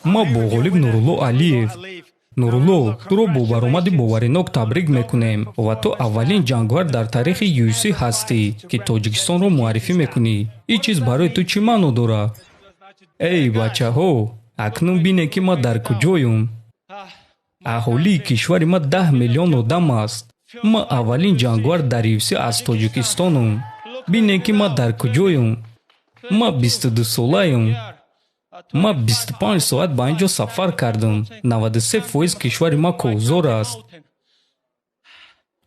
Ман бо ғолиб Нурулло Алиев. Нурулло, туро бо баромади боваринок табрик мекунем ва ту аввалин ҷанговар дар таърихи UFC ҳастӣ, ки Тоҷикистонро муаррифӣ мекунӣ. Ин чиз барои ту чӣ маъно дорад? Эй, бачаҳо, акнун бинед, ки ман дар куҷоюм. Аҳолии кишвари ман 10 миллион одам аст. Ман аввалин ҷанговар дар UFC аз Тоҷикистонум. Бинед, ки ман дар куҷоюм. Ман 22-солаем. Ман 25 соат ба ин ҷо сафар кардам. 93% кишвари ман кӯҳзор аст.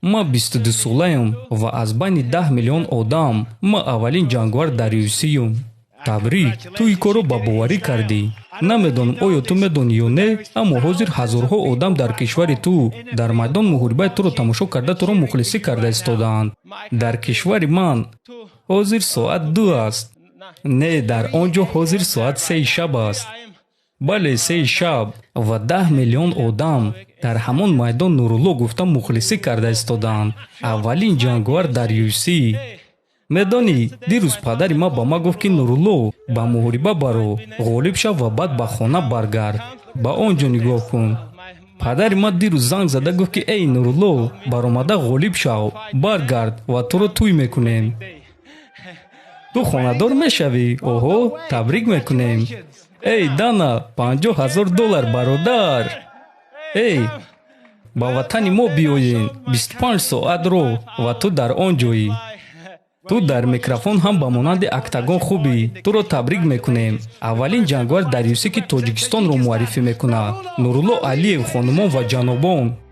Ман 22-солаем ва аз байни 10 миллион одам ман аввалин ҷанговар дар UFC-юм. Табрик, ту ин корро ба боварӣ кардӣ. Намедонам, оё ту медонӣ ё не, аммо ҳозир ҳазорҳо одам дар кишвари ту дар майдон муҳорибаи туро тамошо карда, туро мухлисӣ карда истодаанд. Дар кишвари ман ҳозир соат 2 аст. Не, дар он ҷо ҳозир соат 3-и шаб аст. Бале, 3-и шаб ва 10 миллион одам дар ҳамон майдон Нурулло гуфта мухлисӣ карда истодаанд. Аввалин ҷанговар дар UFC. Медонӣ, дирӯз падари ман ба ман гуфт, ки Нурулло, ба муҳориба баро, ғолиб шав ва баъд ба хона баргард. Ба он ҷо нигоҳ кун. Падари ман дирӯз занг зада гуфт, ки эй, Нурулло, баромада ғолиб шав, баргард ва туро тӯй мекунем. Ту хонадор мешавӣ. Оҳо, табрик мекунем. Эй, Дана, 50 000 доллар, бародар. Эй, ба ватани мо биёен, 25 соат роҳ ва ту дар он ҷоӣ. Ту дар микрофон ҳам ба монанди октагон хубӣ. Туро табрик мекунем. Аввалин ҷанговар дар UFC, ки Тоҷикистонро муаррифӣ мекунад, Нурулло Алиев. Хонумон ва ҷанобон.